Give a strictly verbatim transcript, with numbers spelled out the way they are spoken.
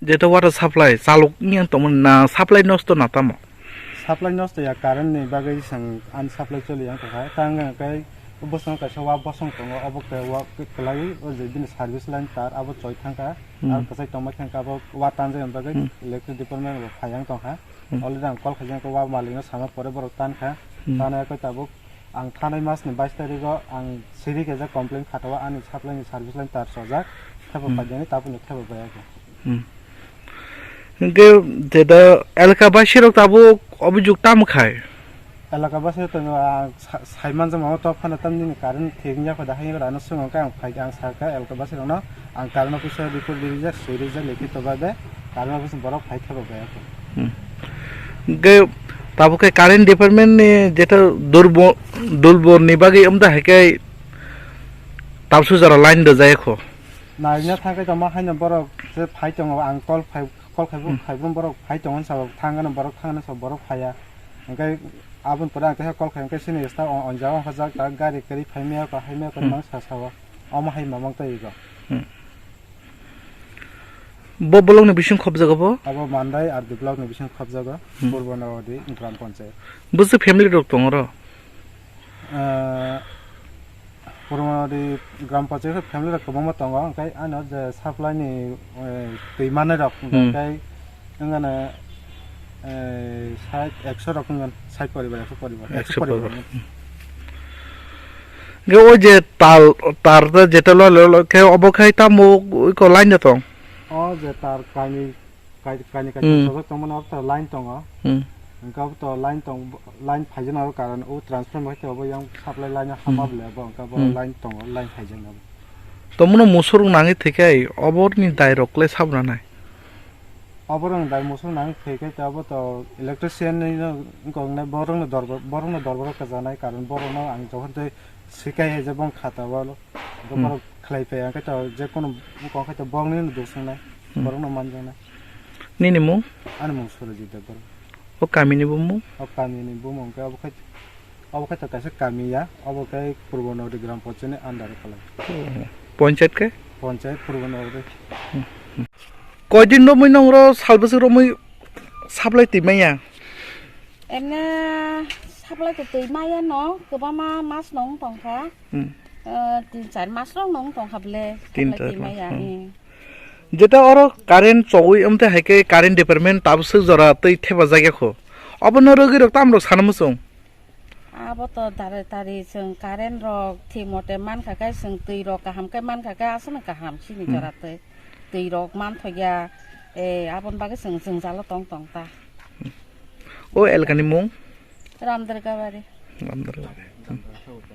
Jeto water supply chalok wngya tongmani na supply nosto na tamo? Supply nosto ya, current ni bagwi chwng ani supply choli yang tongkha. Tang hwnkhe bosong kaisa wa bosong tongo, obo khe wa kwlaiwi o je bini service line tar abo choi thangkha. Hmm. Ar kwchai tongma thangkha, abo wa tanjak bagwi Hmm. electric department bo phai yang tongkha. Hmm. Already ang call khaijak, wa malik no sama pore borok tankha. Hmm. Tana khe tabuk ang thanai mas ni bais tarikh o ang siri khe complain khatao ani supply ni service line tar chojak, thebo Hmm. paidani tabuk ni thebo bayakhe. Hmm. Hwnkhe jeda elaka basi rok tabuk obijok tamo khai? Elaka basi rok to, ah, sa-, sai manjak mama to phano tamni ni current thik wngya kho da, hai rano swngwng khe ang phai khe ang sa khe elaka basi rok no ang current office o report rijak, swi rijak, likhi to ba de current office borok phai khe bo bayakhe. Hmm. Hwnkhe tabuk khe current department ni jeta durbo-, durbo ni bagwi wngda hai khe tabsu jora line rwjak kho. Naina thangkhe tongma haino borok je phai tongo, ang call phai, call khai, Hmm. khai borok phai tongo sa thangano borok thangano sa borok phaiya. Hwnkhe aboni pore ang teha call khai hwnkhe sini staff o-, onjak wngkhajak, ta gari kwrwi phaimaya kho, haimaya kho Hmm. mang sa sao. Omo hai mamang tei go. Hmm. Bo bolong ni bising khobjago bo? Abo Mandai R D block ni bising khobjago, Hmm. Purbo Nogori Gram Panchayat. Bwswk family rok tongo ro? Ah, Purbo Nogori Gram Panchayat family rok kwbangma tongo, hwnkhe ano je supply ni, eh, twi manai rok, Hmm. hwnkhe wngano, eh, sait ekso rok wngkha, sait poribar, ekso poribar, ekso ekso poribar. Poribar. Hwnkhe o je tal, tar ta jeta lo, lo, lo khe obo khai tamo iko line da tong? O je tar kainwi, kai-, kainwi, kainwi Hmm. chojak tongmani abo to line tongo. Hmm. Hwnkhe abo to line tong, line phaijak nai abo karon o transformer hai to abo yang supply line hama Hmm. bole abo hwnkhe abo Hmm. line tongo, line phaijak nai abo. Tomono musurung nangwi thwikhai oborni dairok le sabra nai? Oborok ni dai musurung nangwi thwikhai to abo to electrician ni no wngkok nai borokno dorbar, borokno dorbar kajanai karon borokno ang jokhon tei sikai hai je bong khata o Hmm. borok khlai phai hwnkhe to je kono wngkha khe to borokni no dosongnai, Hmm. borokno manjaknai. Nini mung? Ani mung Surajit Debbarma. O kamini bumung? O kamini bumung khe obo khai, obo khai to kaisa kami ya, obo khai Purbo Nogori Gram Panchayat ni under o phalai. Panchayat khe? Panchayat Purbo Nogori. Koidin romwi nongro sal bwswk romwi supply twi manya? Emne supply to twi maya no, kwbangma mas no wng tongkha. Hmm. Eh, tin char mas rok no wng tongkha bwle, Tin supply char twi mas, maya, hmm. eh. Jeta oro current chogwi wngte hai khe current department tabswk jora twi thepajak ya kho. Obono rwgwi rok tamrok sana muchung? Abo to dare tari chwng current rok thik mote mankha khe, chwng twi rok kaham khe mankha khe, aswkno kaham chini Hmm. jora twi. Twi rok manthokya, eh, aboni bagwi chwng jwngjalo tong tong ta. O elkani mung? Ramdurgabari. Ramdurgabari. Hmm.